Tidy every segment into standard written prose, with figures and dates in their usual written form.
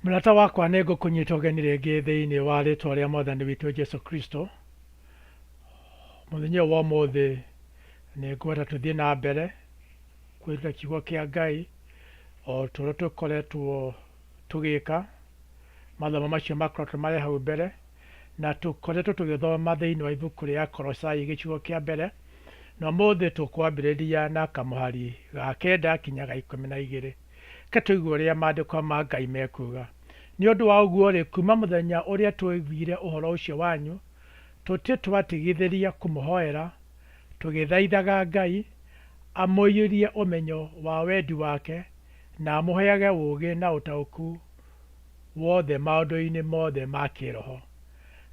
Mũrata wakwa nĩ ngũkũnyita ũgeni rĩngĩ thĩinĩ wa rĩtwa rĩa Mwathani witũ Jesu Kristo. Mũthenya ũyũ wa ũmũthĩ nĩ ngwenda tũthiĩ na mbere kwĩruta kiugo kĩa Ngai o ta ũrĩa tũkoretwo tũgĩka. Mathomo macio makoretwo marĩ hau mbere na tũkoretwo tũgĩthoma thĩinĩ wa ibuku rĩa Kolosai gĩcigo kĩa mbere, na ũmũthĩ tũkwambĩrĩria na kamũhari ga kenda kinya ga 12. Reke tũigue ũrĩa maandĩko ma Ngai mekuuga. Nĩ ũndũ wa ũguo-rĩ, kuuma mũthenya ũrĩa twaiguire ũhoro ũcio wanyu, tũtirĩ twatigithĩria kũmũhoera, tũgĩthaithaga Ngai amũiyũrie ũmenyo wa wendi wake, na amũheage ũũgĩ na ũtaũku wothe maũndũ-inĩ mothe ma kĩĩroho.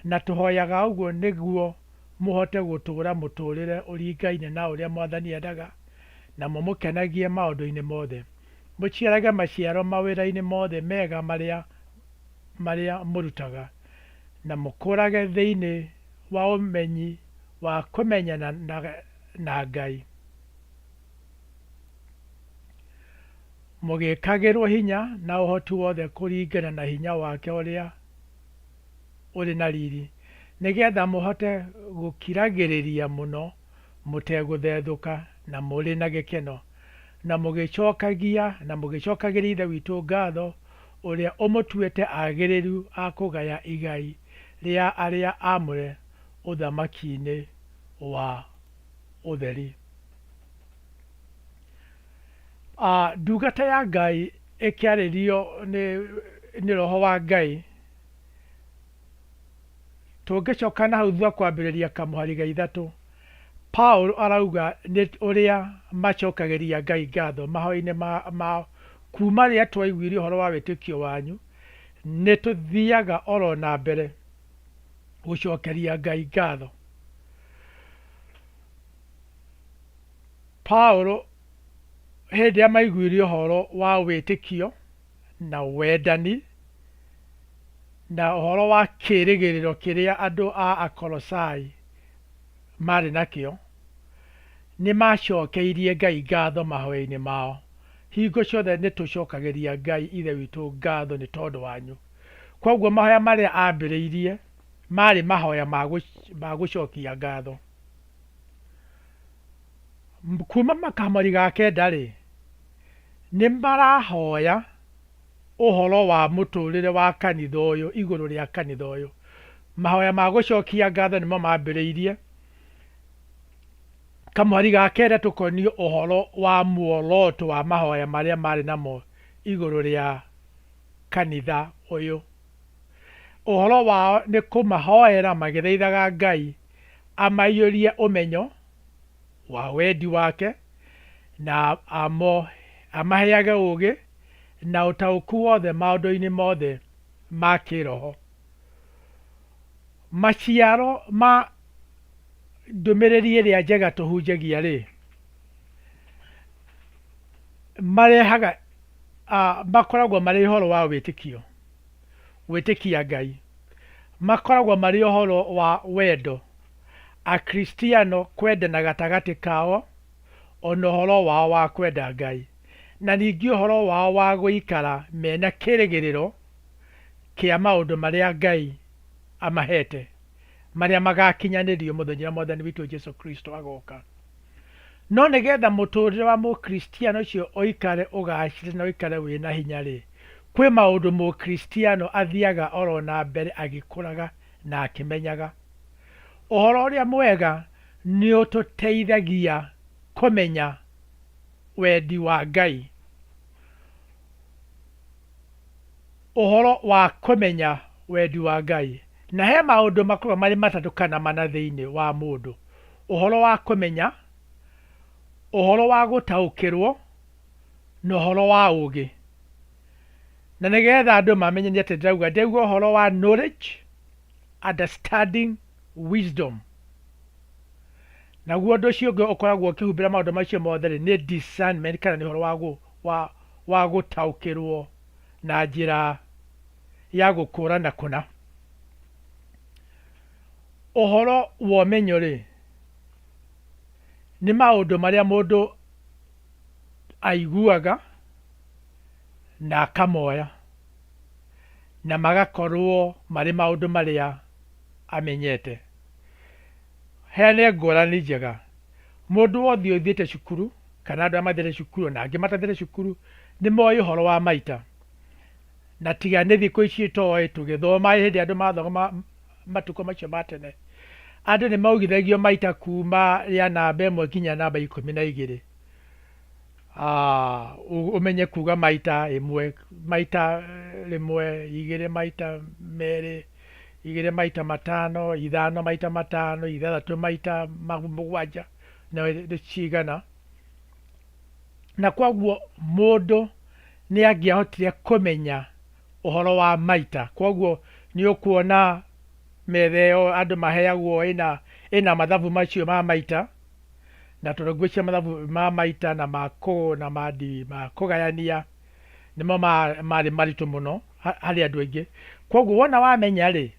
Na tũhoyaga ũguo nĩguo mũhote gũtũũra mũtũũrĩre ũringaine na ũrĩa Mwathani endaga, na mũmũkenagie maũndũ-inĩ mothe, mũciarage maciaro mawĩra-inĩ mothe mega marĩa marĩa mũrutaga, na mũkũrage thĩinĩ wa ũmenyi wa kũmenyana na, na Ngai, mũgĩkagĩrwo hinya na ũhoti wothe kũringana na hinya wake ũrĩa ũrĩ na riri, nĩgetha mũhote gũkiragĩrĩria mũno mũtegũthethũka na mũrĩ na gĩkeno, na mũgĩcokagia na mũgĩcokagĩria Ithe witũ ngatho, ũrĩa ũmũtuĩte agĩrĩru a kũgaya igai rĩa arĩa aamũre ũthamaki-inĩ wa ũtheri. Ndungata ya Ngai ĩkĩarĩrio nĩ, nĩ Roho wa Ngai, Tũngĩcoka na hau thutha kwambĩrĩria kamũhari ga ithatũ, Paul arauga nĩ ũrĩa macokagĩria Ngai ngatho mahoya-inĩ mao kuma rĩrĩa twaiguire ũhoro wa wĩtĩkio wanyu, nĩ tũthiaga oro na mbere gũcokeria Ngai ngatho. Paul hĩndĩ ĩrĩa maiguire ũhoro wa wĩtĩkio na wendani na ũhoro wa kĩĩrĩgĩrĩro kĩrĩa andũ a Akolosai maarĩ nakĩo, nĩ maacokeirie Ngai ngatho mahoya-inĩ mao. Hingo ciothe nĩ tũcokagĩria Ngai Ithe witũ ngatho nĩ tondũ wanyu. Kwoguo mahoya marĩa aambĩrĩirie maarĩ mahoya ma gũcokia ngatho. Kuuma kamũhari ga kenda-rĩ, nĩ marahoya ũhoro wa mũtũrĩre wa kanitha ũyũ, igũrũ rĩa kanitha ũyũ. Mahoya ma gũcokia ngatho nĩmo mambĩrĩirie. Kamũhari ga kenda tũkonio ũhoro wa muoroto wa mahoya marĩa marĩ namo igũrũ rĩa kanitha ũyũ. Ũhoro wao nĩ kũmahoera magĩthaithaga Ngai amaiyũrie ũmenyo wa wendi wake na amaheage ũũgĩ na ũtaũku wothe maũndũ-inĩ mothe ma kĩĩroho. Maciaro ma ndũmĩrĩri ĩrĩa njega tũhunjagia-rĩ, marehaga, makoragwo marĩ ũhoro wa wĩtĩkio, gwĩtĩkia Ngai. Makoragwo marĩ ũhoro wa wendo, Akristiano kwendana gatagatĩ kao, ona ũhoro wao wa kwenda Ngai. Na ningĩ ũhoro wao wa gũikara mena kĩrĩgĩrĩro kĩa maũndũ marĩa Ngai amahete, marĩa magakinyanĩrio mũthenya ũrĩa Mwathani witũ Jesu Kristo agoka. No nĩgetha mũtũrĩre wa Mũkristiano ũcio ũikare ũgacĩre na ũikare wĩna hinya-rĩ, kwĩ maũndũ Mũkristiano athiaga oro na mbere agĩkũraga na akĩmenyaga. Ũhoro ũrĩa mwega nĩ ũtũteithagia kũmenya wendi wa Ngai. Ũhoro wa kũmenya wendi wa Ngai. Na he maũndũ makoragwo marĩ matatũ kana mana thĩinĩ wa mũndũ. Ũhoro wa kũmenya, ũhoro wa gũtaũkĩrwo, na ũhoro wa ũũgĩ. Na nĩgetha andũ mamenye nĩ atĩa ndĩrauga, ndĩrauga ũhoro wa knowledge, understanding, wisdom. Naguo ũndũ ũcio ũngĩ ũkoragwo ũkĩhumbĩra maũndũ macio mothe rĩ, nĩ discernment kana nĩ ũhoro wa, wa, wa gũtaũkĩrwo na njĩra ya gũkũrana kũna. Ũhoro wa ũmenyo rĩ, nĩ maũndũ marĩa mũndũ aiguaga na akamoya. Na magakorwo marĩ maũndũ marĩa amenyete. Heane ngũrani njega. Mũndũ wothe ũthiĩte cukuru, kana andũ arĩa mathiĩte cukuru ona angĩ matathiĩte cukuru, nĩ moĩ ũhoro wa maita. Na tiga nĩ thikũ ici toĩ, tũgĩthoma hĩndĩ ĩrĩa andũ mathomaga matukũ macio ma tene, andũ nĩ maugithagio maita kuma rĩa namba ĩmwe nginya namba 12. Ũmenye kuga maita ĩmwe, maita rĩmwe, igĩrĩ maita merĩ, igĩrĩ maita matano, ithano maita matano, ithathatũ maita mũgwanja, na nĩ cigana. Na kwoguo mũndũ nĩ angĩahotire kũmenya ũhoro wa maita. Kwoguo nĩ ũkuona metha ĩyo andũ maheagwo ĩna mathabu macio ma maita, na tondũ ngwĩciria mathabu ma maita na ma kũ na ma ma kũgayania nĩmo marĩ maritũ mũno harĩ andũ aingĩ. Kwoguo wona wamenya rĩ,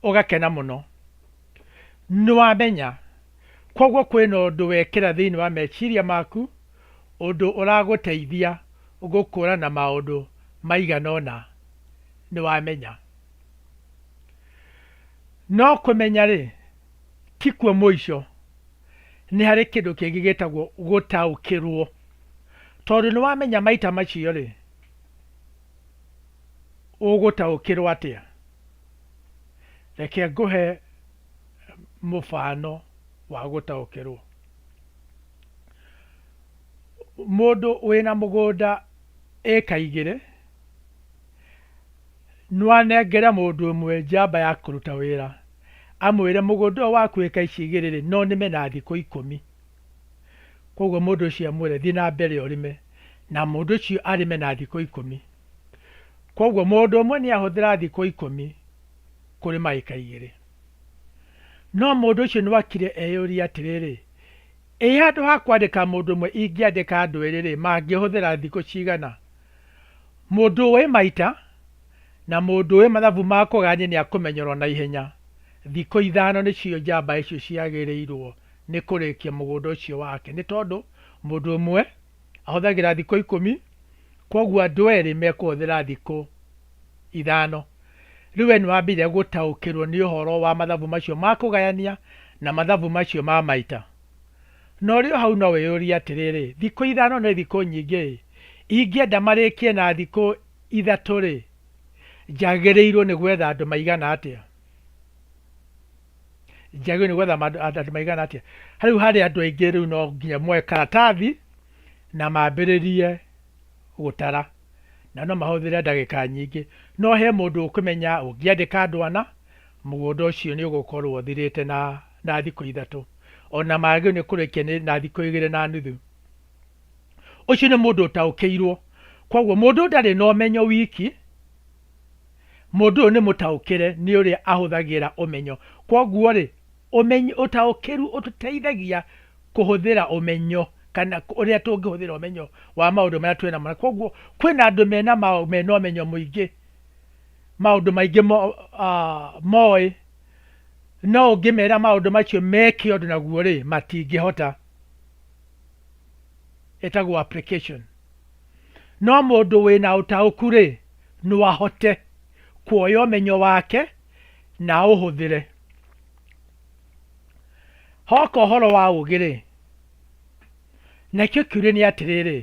ũgakena mũno. Nĩ wamenya. Kwoguo kwĩna ũndũ wekĩra thĩinĩ wa meciria maku, ũndũ ũragũteithia gũkũrana maũndũ maigana ũna. Nĩ wamenya. No kũmenya rĩ, tikuo mũico. Nĩ harĩ kĩndũ kĩngĩ gĩtagwo gũtaũkĩrwo. Tondũ nĩ wamenya maita macio rĩ, ũgũtaũkĩrwo atĩa? Reke ngũhe mũbano wa gũtaũkĩrwo. Mũndũ wĩna mũgũnda ĩka igĩrĩ, no anengere mũndũ ũmwe njamba ya kũruta wĩra, amwĩre mũgũnda ũyũ waku ĩka ici igĩrĩ rĩ, no nĩme na thikũ ikũmi. Koguo mũndũ ũcio amwĩre thiĩ na mbere ũrĩme, na mũndũ ũcio arĩme na thikũ ikũmi. Koguo mũndũ ũmwe nĩ ahũthĩra thikũ ikũmi kũrĩma ĩka igĩrĩ. No mũndũ ũcio no akire eyũrie atĩrĩrĩ, ĩ handũ ha kwandĩka mũndũ ũmwe ingĩandĩka andũ erĩ rĩ, mangĩhũthĩra thikũ cigana? Mũndũ ũĩ maita na mũndũ ũĩ mathabu ma kũgayania nĩ akũmenya oro naihenya thikũ ithano nĩcio njamba icio ciagĩrĩirwo nĩ kũrĩkia mũgũnda ũcio wake nĩ tondũ mũndũ ũmwe ahũthagĩra thikũ ikũmi, kwoguo andũ erĩ mekũhũthĩra thikũ ithano. Rĩu we nĩ wambire gũtaũkĩrwo nĩ ũhoro wa mathabu macio ma kũgayania na mathabu macio ma maita. Na ũrĩ o hau no wĩyũrie atĩrĩrĩ, thikũ ithano nĩ thikũ nyingĩ-ĩ, ingĩenda marĩkie na thikũ ithatũ-rĩ, njagĩrĩirwo nĩ gwetha andũ maigana atĩa? Njagĩrĩirwo nĩ gwetha andũ maigana atĩa? Rĩu harĩ andũ aingĩ rĩu no nginya moe karatathi na mambĩrĩrie gũtara, na no mahũthĩre ndagĩka nyingĩ. No he mũndũ ũkũmenya ũngĩandĩka andũ ana, mũgũnda ũcio nĩ ũgũkorwo ũthirĩte na thikũ ithatũ. Ona magĩrĩirwo nĩ kũrĩkia na thikũ igĩrĩ na nuthu. Ũcio nĩ mũndũ ũtaũkĩirwo. Koguo mũndũ ndarĩ na ũmenyo wiki, mũndũ ũyũ nĩ mũtaũkĩre nĩ ũrĩa ahũthagĩra ũmenyo. Koguo rĩ, ũtaũkĩru ũtũteithagia kũhũthĩra ũmenyo kana ũrĩa tũngĩhũthĩra ũmenyo wa maũndũ marĩa twĩnamo. Na koguo kwĩna andũ mena ũmenyo mũingĩ, maũndũ maingĩ moĩ, no ũngĩmera maũndũ macio meke ũndũ naguo rĩ, matingĩhota. Ĩtagwo application. No mũndũ wĩna ũtaũku rĩ, no ahote kuoya ũmenyo wake na aũhũthĩre. Hoka ũhoro wa ũgĩ rĩ, nakĩo kĩũria nĩ atĩrĩrĩ,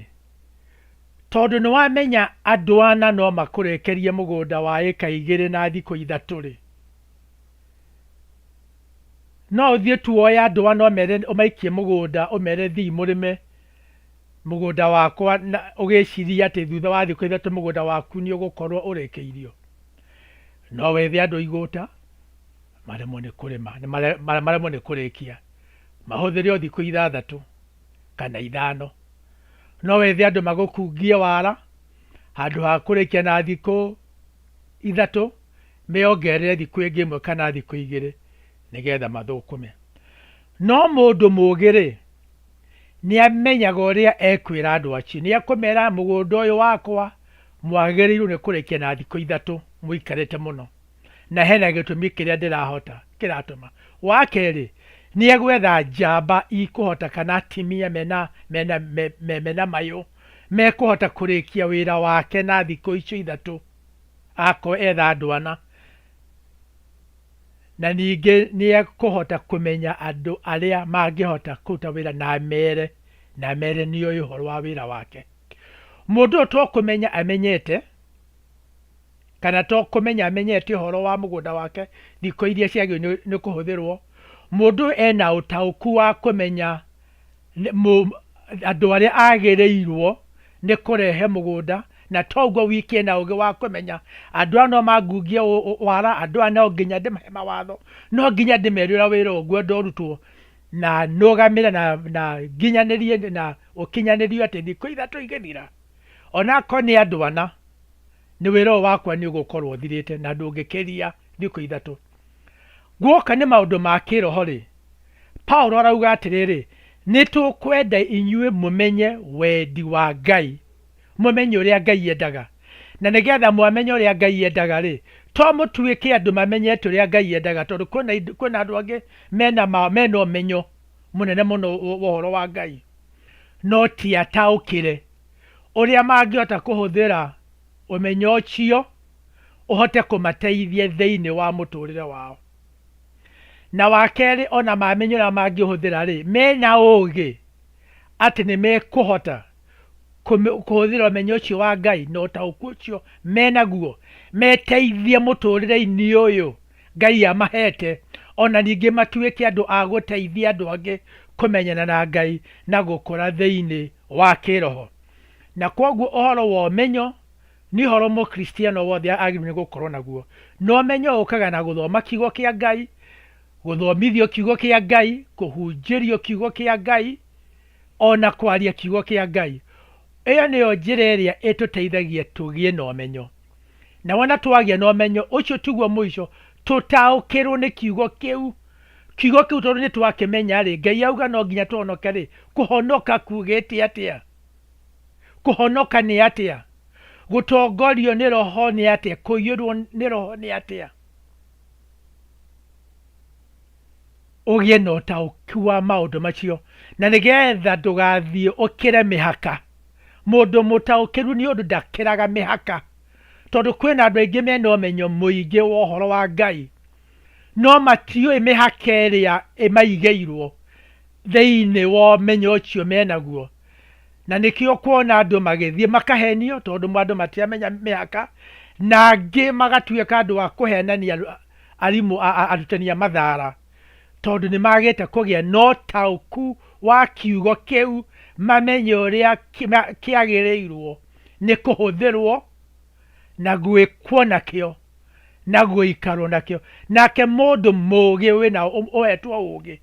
tondũ nĩ wamenya andũ ana no makũrĩkĩrie mũgũnda wa ĩka igĩrĩ na thikũ ithatũ rĩ, no ũthiĩ tu woe andũ ana ũmere ũmaikie mũgũnda ũmere thiĩi mũrĩme mũgũnda wakwa na ũgĩciria atĩ thutha wa thikũ ithatũ mũgũnda waku nĩ ũgũkorwo ũrĩkĩirio. No wethe andũ igũta maremwo nĩ kũrĩma, maremwo nĩ kũrĩkia, mahũthĩre o thikũ ithathatũ kana ithano. No wethe andũ magũkungie wara handũ ha kũrĩkia na thikũ ithatũ, meongerere thikũ ĩngĩ ĩmwe kana thikũ igĩrĩ nĩgetha mathũkũme. No mũndũ mũgĩ-rĩ, nĩamenyaga ũrĩa ekwĩra andũ acio. Nĩekũmera mũgũnda ũyũ wakwa mwagĩrĩirwo nĩ kũrĩkia na thikũ ithatũ mũikarĩte mũno. Na hena gĩtũmi kĩrĩa ndĩrahota kĩratũma. Wa kerĩ, nĩegwetha njamba ikũhota kana atimia mena, mena, me, me, mena mayũ mekũhota kũrĩkia wĩra wake na thikũ icio ithatũ. Akorwo etha andũ ana, na ningĩ nĩ ekũhota kũmenya andũ arĩa mangĩhota kũruta wĩra na amere, na amere nĩoĩ ũhoro wa wĩra wake. Mũndũ ũyũ to kũmenya amenyete, kana to kũmenya amenyete ũhoro wa mũgũnda wake thikũ iria ciagĩrĩirwo nĩ kũhũthĩrwo, mũndũ ũyũ ena ũtaũku wa kũmenya andũ arĩa agĩrĩirwo nĩ kũrehe mũgũnda, na toguo wiki ena ũgĩ wa kũmenya andũ aya no mangungie wara, andũ aya no nginya ndĩmahe mawatho, no nginya ndĩmere ũrĩa wĩra ũngwenda ũrutwo, na nũgamĩre na nginyanĩrie na ũkinyanĩrio atĩ thikũ ithatũ igĩthira, onakorwo nĩ andũ ana, nĩ wĩra ũyũ wakwa nĩ ũgũkorwo ũthirĩte na ndũngĩkĩria thikũ ithatũ. Guoka nĩ maũndũ ma kĩroho-rĩ, Paulo arauga atĩrĩrĩ, nĩ tũkwenda inyuĩ mũmenye wendi wa Ngai, mũmenye ũrĩa Ngai endaga. Na nĩgetha mwamenya ũrĩa Ngai endaga-rĩ, to mũtuĩke andũ mamenyete ũrĩa Ngai endaga, tondũ kwĩna kwĩna andũ angĩ mena ma, mena ũmenyo mũnene mũno wa ũhoro wa Ngai, no ti ataũkĩre ũrĩa mangĩhota kũhũthĩra ũmenyo ũcio ũhote kũmateithia thĩinĩ wa mũtũrĩre wao. Na wa kerĩ ona mamenya ũrĩa mangĩũhũthĩra-rĩ, mena ũgĩ atĩ nĩ mekũhota kũhũthĩra ũmenyo ũcio wa Ngai na ũtaũku ũcio menaguo, meteithie mũtũrĩre-inĩ ũyũ Ngai amahete, ona ningĩ matuĩke andũ a gũteithia andũ angĩ kũmenyana na Ngai na gũkũra thĩinĩ wa kĩroho. Na kwoguo ũhoro wa ũmenyo Nĩ ũhoro Mũkristiano wothe agĩrĩirwo nĩ gũkorwo naguo. Na ũmenyo ũkaga na gũthoma kiugo kĩa Ngai, gũthomithio kiugo kĩa Ngai, kũhunjĩrio kiugo kĩa Ngai, ona kwaria kiugo kĩa Ngai. Ĩyo nĩyo njĩra ĩrĩa ĩtũteithagia tũgĩe na ũmenyo. Na wona twagĩa na ũmenyo, ũcio tiguo mũico, tũtaũkĩrwo nĩ kiugo kĩu. Kiugo kĩu tondũ nĩ twakĩmenya-rĩ, Ngai auga no nginya tũhonoke-rĩ, kũhonoka kuugĩte atĩa? Kũhonoka nĩ atĩa? Gũtongorio nĩ Roho nĩ atĩa? Kũiyũrwo nĩ Roho nĩ atĩa? Ũgĩe na ũtaũku wa maũndũ macio, na nĩgetha ndũgathiĩ ũkĩre mĩhaka. Mũndũ mũtaũkĩru nĩ ũndũ ndakĩraga mĩhaka, tondũ kwĩna andũ aingĩ mena ũmenyo mũingĩ wa ũhoro wa Ngai, no matiũĩ mĩhaka ĩrĩa ĩmaigĩirwo thĩinĩ wa ũmenyo ũcio menaguo. Na nĩkĩo ũkuona andũ magĩthiĩ makahenio tondũ andũ matiramenya mĩhaka, na angĩ magatuĩka andũ a kũhenania arimũ, arutani a mathara, tondũ nĩ magĩte kũgĩa na ũtaũku wa kiugo kĩu, mamenye ũrĩa kĩagĩrĩirwo nĩ kũhũthĩrwo na gwĩkwo nakĩo na gũikarwo nakĩo. Nake mũndũ mũgĩ wĩna ũhetwo ũgĩ,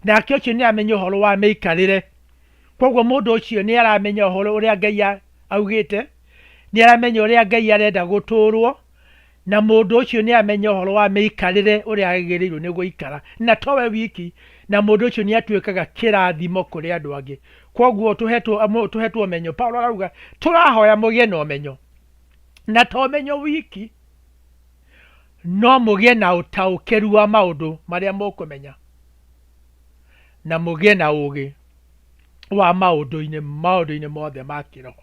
nake ũcio nĩ amenya ũhoro wa mĩikarĩre. Kwoguo mũndũ ũcio nĩ aramenya ũhoro ũrĩa Ngai augĩte, nĩ aramenya ũrĩa Ngai arenda gũtũũrwo, na mũndũ ũcio nĩ amenya ũhoro wa mĩikarĩre ũrĩa agĩrĩirwo nĩ gũikara. Na towe wiki, na mũndũ ũcio nĩ atuĩkaga kĩrathimo kũrĩ andũ angĩ. Kwoguo tũhetwo, tũhetwo ũmenyo. Paulo arauga, tũrahoya mũgĩe na ũmenyo. Na to ũmenyo wiki, no mũgĩe na ũtaũkĩru wa maũndũ marĩa mũkũmenya. Na mũgĩe na ũũgĩ wa maũndũ-inĩ maũndũ-inĩ mothe ma kĩroho.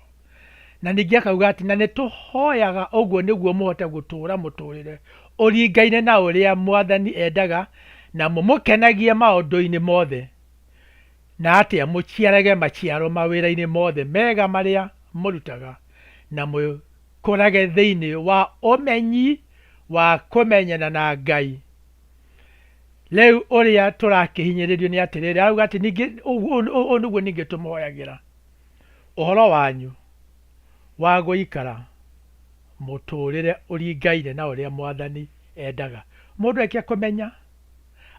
Na ningĩ akauga atĩ na nĩ tũhoyaga ũguo nĩguo mũhote gũtũũra mũtũũrĩre ũringaine na ũrĩa Mwathani endaga na mũmũkenagie maũndũ-inĩ mothe, na atĩa mũciarage maciaro mawĩra-inĩ mothe mega marĩa mũrutaga, na mũkũrage thĩinĩ wa ũmenyi wa kũmenyana na Ngai. Rĩu ũrĩa tũrakĩhinyĩrĩrio nĩ atĩrĩrĩ, arauga atĩ ningĩ ũũ nĩguo ningĩ tũmũhoyagĩra, ũhoro wanyu wa gũikara mũtũũrĩre ũringaine na ũrĩa Mwathani endaga. Mũndũ arĩkia kũmenya,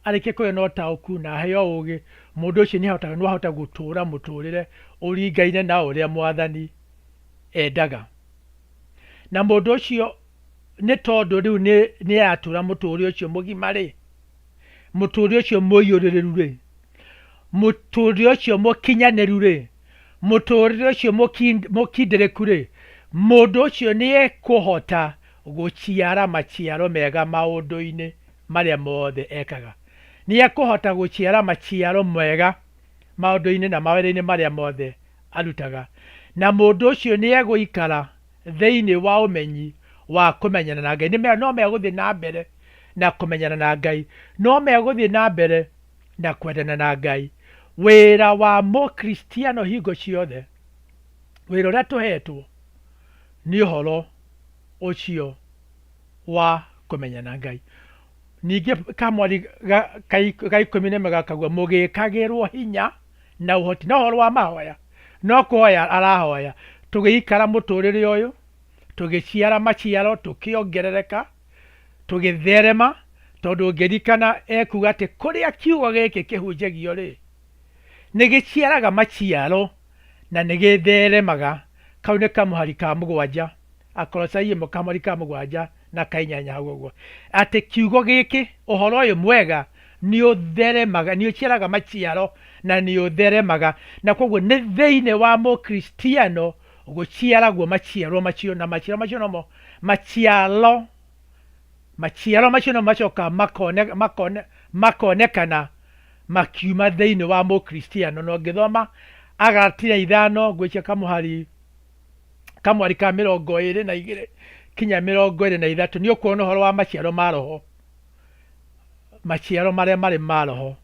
arĩkia kũgĩa na ũtaũku na aheo ũũgĩ, mũndũ ũcio nĩahotaga no ahote gũtũũra mũtũũrĩre ũringaine na ũrĩa Mwathani endaga. Na mũndũ ũcio nĩ tondũ rĩu nĩ aratũra mũtũrĩre ũcio mũgima-rĩ, mũtũrĩre ũcio mũiyũrĩrĩru-rĩ, mũtũrĩre ũcio mũkinyanĩru-rĩ, mũtũrĩre ũcio mũkindĩrĩku-rĩ, mũndũ ũcio nĩ ekũhota gũciara maciaro mega maũndũ-inĩ marĩa mothe ekaga. Nĩ ekũhota gũciara maciaro mega maũndũ-inĩ na mawĩra-inĩ marĩa mothe arutaga. Na mũndũ ũcio nĩ egũikara thĩinĩ wa ũmenyi wa kũmenyana na Ngai. Nĩ no megũthiĩ na mbere na kũmenyana na Ngai, no megũthiĩ na mbere na kwendana na Ngai. Wĩra wa Mũkristiano hingo ciothe, wĩra ũrĩa tũhetwo nĩ ũhoro ũcio wa kũmenyana na Ngai. Ningĩ kamwari ga 11 gakauga mũgĩkagĩrwo hinya na ũhoti, no ũhoro wa mahoya, no kũhoya arahoya, tũgĩikara mũtũrĩre ũyũ, tũgĩciara maciaro, tũkĩongerereka, tũgĩtherema, tondũ ũngĩririkana ekuga atĩ kũrĩa kiugo gĩkĩ kĩhunjagio rĩ, nĩ gĩciaraga maciaro na nĩ gĩtheremaga. Kau nĩ kamũhari ka mũgwanja, Akolosai ĩmwe kamũhari ka mũgwanja na ka inyanya hau ũguo. Atĩ kiugo gĩkĩ, ũhoro ũyũ mwega, nĩ ũtheremaga, nĩ ũciaraga maciaro na nĩ ũtheremaga. Na koguo nĩ thĩinĩ wa Mũkristiano gũciaragwo maciaro macio, na maciaro macio nomo maciaro maciaro macio no macoka makonekana makiuma thĩinĩ wa Mũkristiano. Na ũngĩthoma Agalatia 5 ngwĩciria kamũhari ka 22 kinya 23 nĩ ũkuona ũhoro wa maciaro ma Roho, maciaro marĩa marĩ ma Roho,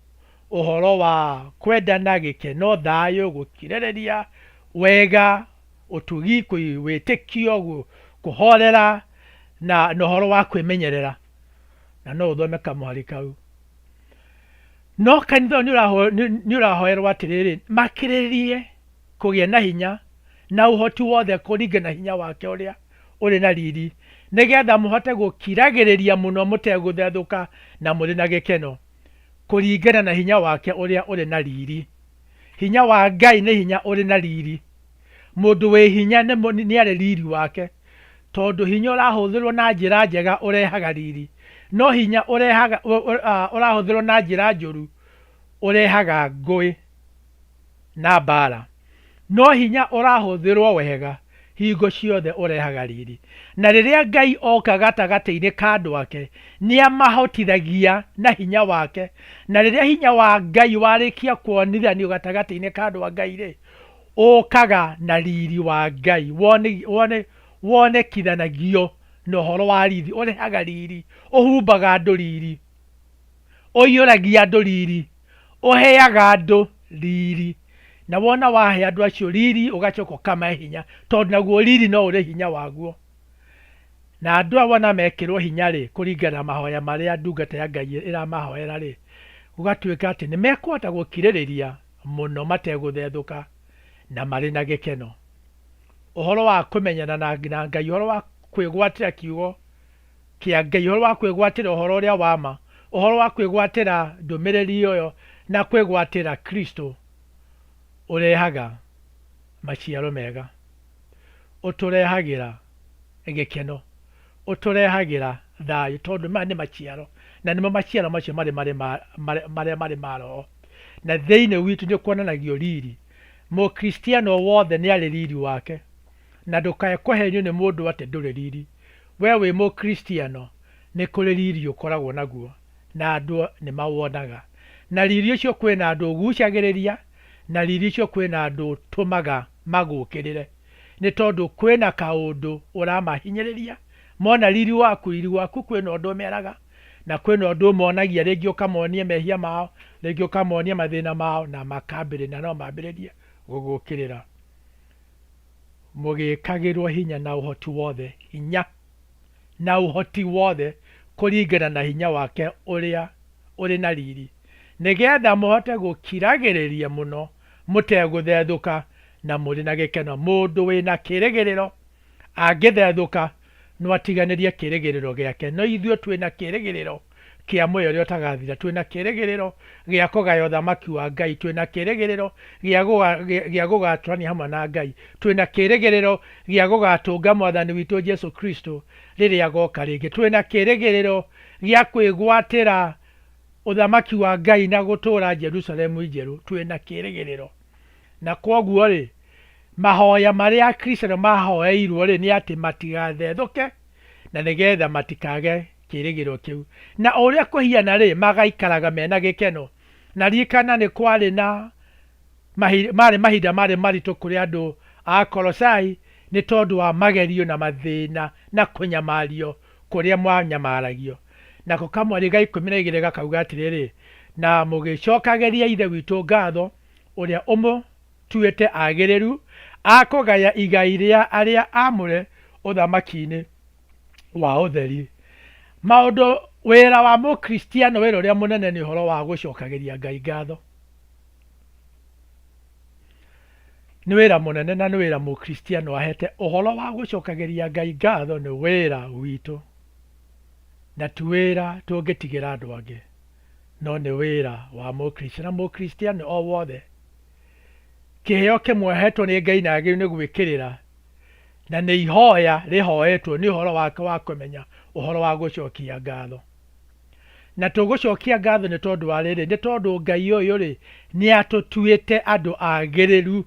ũhoro wa kwendana, gĩkeno, thayũ, gũkirĩrĩria, wega, ũtugi, wĩtĩkio, kũhorera na ũhoro wa kwĩmenyerera. Na no ũthome kamũhari kau. No kanitha ũyũ nĩ ũrahoerwo atĩrĩrĩ, makĩrĩrĩrie kũgĩa na hinya na ũhoti wothe kũringana na hinya wake ũrĩa ũrĩ na riri, nĩgetha mũhote gũkiragĩrĩria mũno mũtegũthethũka na mũrĩ na gĩkeno, kũringana na hinya wake ũrĩa ũrĩ na riri. Hinya wa Ngai nĩ hinya ũrĩ na riri. Mũndũ wĩ hinya nĩ arĩ riri wake, tondũ hinya ũrahũthĩrwo na njĩra njega ũrehaga riri, no hinya ũrehaga ũrahũthĩrwo na njĩra njũru ũrehaga ngũĩ na mbara. No hinya ũrahũthĩrwo wega hingo ciothe ũrehaga riri. Na rĩrĩa Ngai oka gatagatĩ-inĩ ka andũ ake, nĩ amahotithagia na hinya wake. Na rĩrĩa hinya wa Ngai warĩkia kuonithanio gatagatĩ-inĩ ka andũ a Ngai-rĩ, ũkaga na riri wa Ngai, wonekithanagio na ũhoro wa riri, ũrehaga riri, ũhumbaga andũ riri, ũiyũragia andũ riri, ũheaga andũ riri. Na wona wahe andũ acio riri, ũgacoka ũkamahe hinya, tondũ naguo riri no ũrĩ hinya waguo. Na andũ aya wona mekĩrwo hinya rĩ, kũringana na mahoya marĩa ndungata ya Ngai ĩramahoera rĩ, gũgatuĩka atĩ nĩ mekũhota gũkirĩrĩria mũno mategũthethũka na marĩ na gĩkeno. Ũhoro wa kũmenyana na Ngai, ũhoro wa kwĩgwatĩra kiugo kĩa Ngai, ũhoro wa kwĩgwatĩra ũhoro ũrĩa wa ma, ũhoro wa kwĩgwatĩra ndũmĩrĩri ĩyo na kwĩgwatĩra Kristo ũrehaga maciaro mega, ũtũrehagĩra gĩkeno, ũtũrehagĩra thayũ, tondũ maya nĩ maciaro, na nĩmo maciaro macio marĩ marĩa marĩ ma Roho. Na thĩinĩ witũ nĩ kuonanagio riri. Mũkristiano wothe nĩ arĩ riri wake, na ndũkae kũhenio nĩ mũndũ atĩ ndũrĩ riri. We wĩ Mũkristiano nĩ kũrĩ riri ũkoragwo naguo, na andũ nĩ mawonaga. Na riri ũcio kwĩna andũ ũgucagĩrĩria, na riri ũcio kwĩna andũ ũtũmaga magũkĩrĩre. Nĩ tondũ kwĩna kaũndũ ũramahinyĩrĩria, mona riri waku, riri waku kwĩna ũndũ ũmeraga, na kwĩna ũndũ ũmonagia, rĩngĩ ũkamonia mehia mao, rĩngĩ ũkamonia mathĩna mao, na makambĩrĩria, na no mambĩrĩrie gũgũkĩrĩra. Mũgĩkagĩrwo hinya na ũhoti wothe, hinya na ũhoti wothe kũringana na hinya wake ũrĩa ũrĩ na riri, nĩgetha mũhote gũkiragĩrĩria mũno mũtegũthethũka na mũrĩ na gĩkeno. Mũndũ wĩna kĩrĩgĩrĩro angĩthethũka no atiganĩrie kĩrĩgĩrĩro gĩake. No ithuĩ twĩna kĩrĩgĩrĩro kĩa muoyo ũrĩa ũtagathira, twĩna kĩrĩgĩrĩro gĩa kũgaya ũthamaki wa Ngai, twĩna kĩrĩgĩrĩro gĩa gũgatũrania hamwe na Ngai, twĩna kĩrĩgĩrĩro gĩa gũgatũnga Mwathani witũ Jesu Kristo rĩrĩa agoka rĩngĩ, twĩna kĩrĩgĩrĩro gĩa kwĩgwatĩra ũthamaki wa Ngai na gũtũũra Jerusalemu njerũ, twĩna kĩrĩgĩrĩro. Na kwoguo rĩ, mahoya marĩa Akristiano mahoeirwo rĩ, nĩ atĩ matigathethũke na nĩgetha matikage kĩrĩgĩrĩro kĩu. Na o ũrĩa kũhiana rĩ, magaikaraga mena gĩkeno. Na ririkana nĩ kwarĩ na marĩ mahinda marĩ maritũ kũrĩ andũ a Kolosai, Nĩ tondũ wa magerio na mathĩna na kũnyamario kũrĩa mwanyamaragio. Nako kamweri ga 12 gakauga atĩrĩrĩ, Na mũgĩcokagĩria Ithe witũ ngatho, ũrĩa ũmũtuĩte agĩrĩru a kũgaya igai rĩa arĩa aamũre ũthamaki-inĩ wa ũtheri. Maũndũ wĩra wa Mũkristiano wĩra ũrĩa mũnene nĩ ũhoro wa gũcokagĩria Ngai ngatho. Nĩ wĩra mũnene na nĩ wĩra Mũkristiano ahete. Ũhoro wa gũcokagĩria Ngai ngatho nĩ wĩra witũ, na ti wĩra tũngĩtigĩra andũ angĩ, no nĩ wĩra wa Mũkristiano. Na Mũkristiano o wothe, kĩheo kĩmwe ahetwo nĩ Ngai na agĩrĩirwo nĩ gwĩkĩrĩra, na nĩ ihoya rĩhoetwo, nĩ ũhoro wake wa kũmenya ũhoro wa gũcokia ngatho. Na tũgũcokia ngatho nĩ tondũ wa rĩrĩ, nĩ tondũ Ngai ũyũ-rĩ, nĩ atũtuĩte andũ agĩrĩru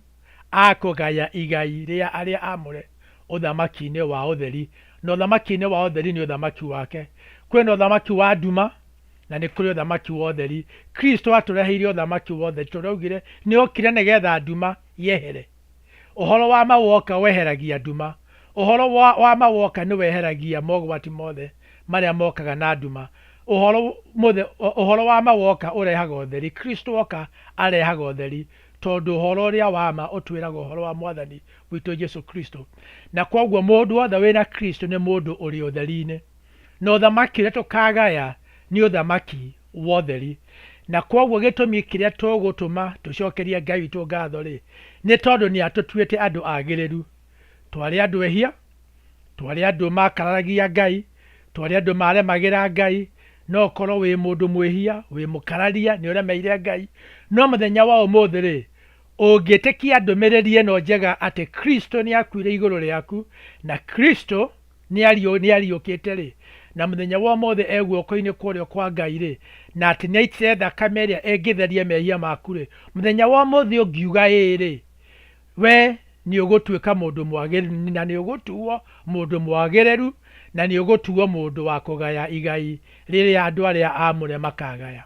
a kũgaya igai rĩa arĩa aamũre ũthamaki-inĩ wa ũtheri. Na ũthamaki-inĩ wa ũtheri nĩ ũthamaki wake. Kwĩna ũthamaki wa nduma, na nĩ kũrĩ ũthamaki wa ũtheri. Kristo atũreheire ũthamaki wa ũtheri, tondũ augire nĩ okire nĩgetha nduma yehere. Ũhoro wa ma woka weheragia nduma. Ũhoro wa, wa ma woka nĩ weheragia mogwati mothe marĩa mokaga na nduma. Ũhoro, mũthe, ũhoro wa ma woka ũrehaga ũtheri. Kristo oka arehaga ũtheri, tondũ ũhoro ũrĩa wa ma ũtwĩraga ũhoro wa Mwathani witũ Jesu Kristo. Na kwoguo mũndũ wothe wĩna Kristo nĩ mũndũ ũrĩ ũtheri-inĩ. Na ũthamaki ũrĩa tũkagaya nĩ ũthamaki wa ũtheri. Na kwoguo gĩtũmi kĩrĩa tũgũtũma tũcokerie Ngai witũ ngatho-rĩ, nĩ tondũ nĩ atũtuĩte andũ agĩrĩru. Twarĩ andũ ehia, twarĩ andũ makararagia Ngai, twarĩ andũ maremagĩra Ngai. No ũkorwo wĩ mũndũ mwĩhia, wĩ mũkararia, nĩ ũremeire Ngai. No mũthenya wa ũmũthĩ-rĩ, ũngĩtĩkia ndũmĩrĩri ĩno njega atĩ Kristo nĩ akuire igũrũ rĩaku, na Kristo nĩariũkĩte-rĩ, na mũthenya wa ũmũthĩ e guoko-inĩ kwa ũrĩo kwa Ngai-rĩ, na atĩ nĩaitire thakame ĩrĩa ĩngĩtheria mehia maku-rĩ, mũthenya wa ũmũthĩ ũngiuga ĩĩ-rĩ, we nĩũgũtuĩka mũndũ mwagĩrĩru, na nĩũgũtuo mũndũ mwagĩrĩru, na nĩũgũtuo mũndũ wa kũgaya igai rĩrĩa andũ arĩa aamũre makagaya.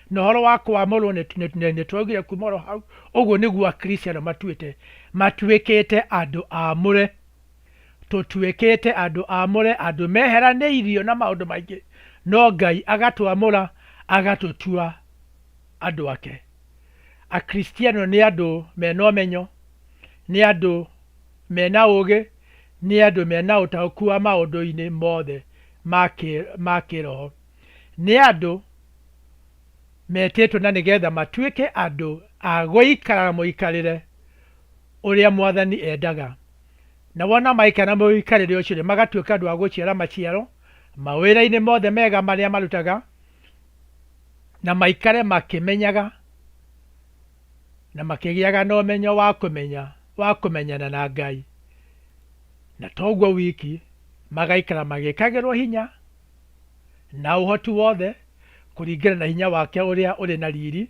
Na ũhoro wa kwamũrwo nĩtwaugire kuma oro hau, ũguo nĩguo Akristiano matuĩte, matuĩkĩte andũ aamũre. Tũtuĩkĩte andũ aamũre, andũ meheranĩirio na maũndũ maingĩ, no Ngai agatwamũra, agatũtua andũ ake. Akristiano nĩ andũ mena ũmenyo, nĩ andũ mena ũũgĩ, nĩ andũ mena ũtaũku wa maũndũ-inĩ mothe ma kĩroho. Nĩ andũ metĩtwo na nĩgetha matuĩke andũ a gũikara mũikarĩre ũrĩa Mwathani endaga. Na wona maikara na mũikarĩre ũcio-rĩ, magatuĩka andũ a gũciara maciaro mawĩra-inĩ mothe mega marĩa marutaga, na maikare makĩmenyaga na makĩgĩaga na ũmenyo wa kũmenya wa kũmenyana na Ngai. Na toguo wiki, magaikara magĩkagĩrwo hinya na ũhoti wothe kũringana na hinya wake ũrĩa ũrĩ na riri,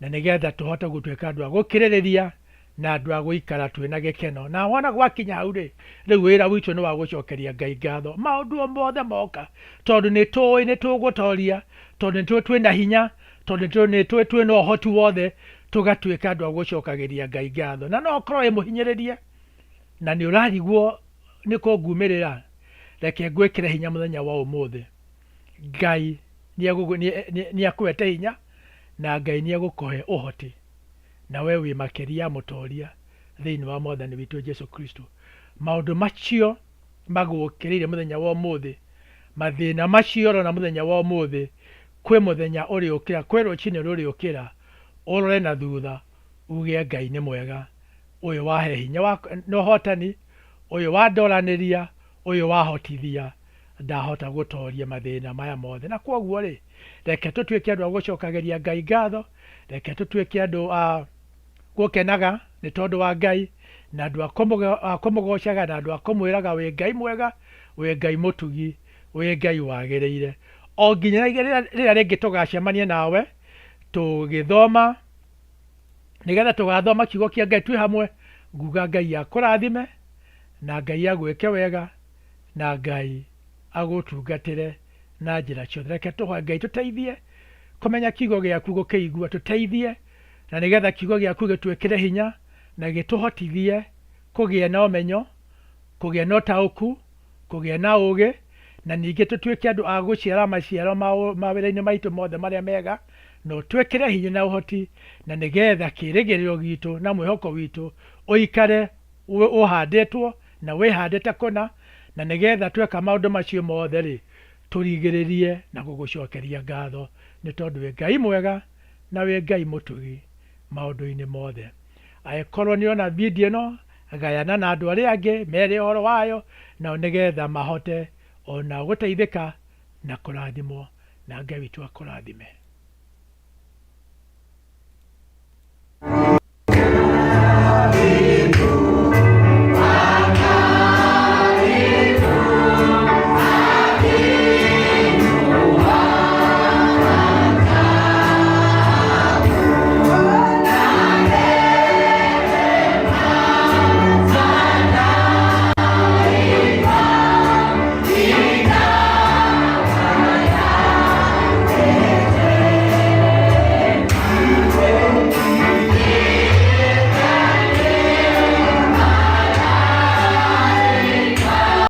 na nĩgetha tũhote gũtuĩka andũ a gũkirĩrĩria na andũ a gũikara twĩ na gĩkeno. Na wona gwakinya hau rĩ, rĩu wĩra witũ nĩ wa gũcokeria Ngai ngatho maũndũ o mothe moka, tondũ nĩ tũĩ nĩ tũgũtoria, tondũ nĩ tũĩ twĩ na hinya, tondũ nĩ tũĩ twĩ na ũhoti wothe, tũgatuĩka andũ a gũcokagĩria Ngai ngatho. Na no ũkorwo wĩ mũhinyĩrĩrie na nĩ ũrarigwo nĩ kũngumĩrĩra, reke ngwĩkĩre hinya mũthenya wa ũmũthĩ. Ngai nĩ akũhete hinya na Ngai nĩ egũkũhe ũhoti. Na we wĩ makĩria ya mũtoria thĩinĩ wa Mwathani witũ Jesu Kristo. Maũndũ macio magũũkĩrĩire mũthenya wa ũmũthĩ, mathĩna macio ũrona mũthenya wa ũmũthĩ, kwĩ mũthenya ũrĩũkĩra, kwĩ rũcinĩ rũrĩũkĩra, ũrore na thutha uge Ngai nĩ mwega, ũyũ wahe hinya wa, na ũhotani, ũyũ wandoranĩria, ũyũ wahotithia ndahota gũtoria mathĩna maya mothe. Na kwoguo rĩ, reke tũtuĩke andũ a gũcokagĩria Ngai ngatho, reke tũtuĩke andũ a gũkenaga nĩ tondũ wa Ngai, na andũ a kũmũgocaga, na andũ a kũmwĩraga wĩ Ngai mwega, wĩ Ngai mũtugi, wĩ Ngai wagĩrĩire. O nginya rĩrĩa rĩngĩ tũgacemania nawe tũgĩthoma, nĩgetha tũgathoma kiugo kĩa Ngai twĩ hamwe, nguga Ngai akũrathime na Ngai agwĩke wega na Ngai agũtungatĩre na njĩra ciothe. Reke tũhoe Ngai tũteithie kũmenya kiugo gĩaku, gũkĩigua, tũteithie na nĩgetha kiugo gĩaku gĩtwĩkĩre hinya na gĩtũhotithie kũgĩa na ũmenyo. kũgĩa na ũtaũku, kũgĩa na ũũgĩ, na ningĩ tũtuĩke andũ a gũciara maciaro mawĩra-inĩ maitũ mothe marĩa mega, na ũtwĩkĩre hinya na ũhoti, na nĩgetha kĩĩrĩgĩrĩro gitũ na mwĩhoko witũ ũikare ũhandĩtwo na wĩhandĩte kũna, na nĩgetha tweka maũndũ macio mothe-rĩ, tũrigĩrĩrie na gũgũcokeria ngatho, nĩ tondũ wĩ Ngai mwega na wĩ Ngai mũtugi maũndũ-inĩ mothe. Angĩkorwo nĩ ũrona video ĩno, gayana na andũ arĩa angĩ, mere ũhoro wayo, nao nĩgetha mahote onao gũteithĩka na kũrathimwo, na Ngai witũ akũrathime.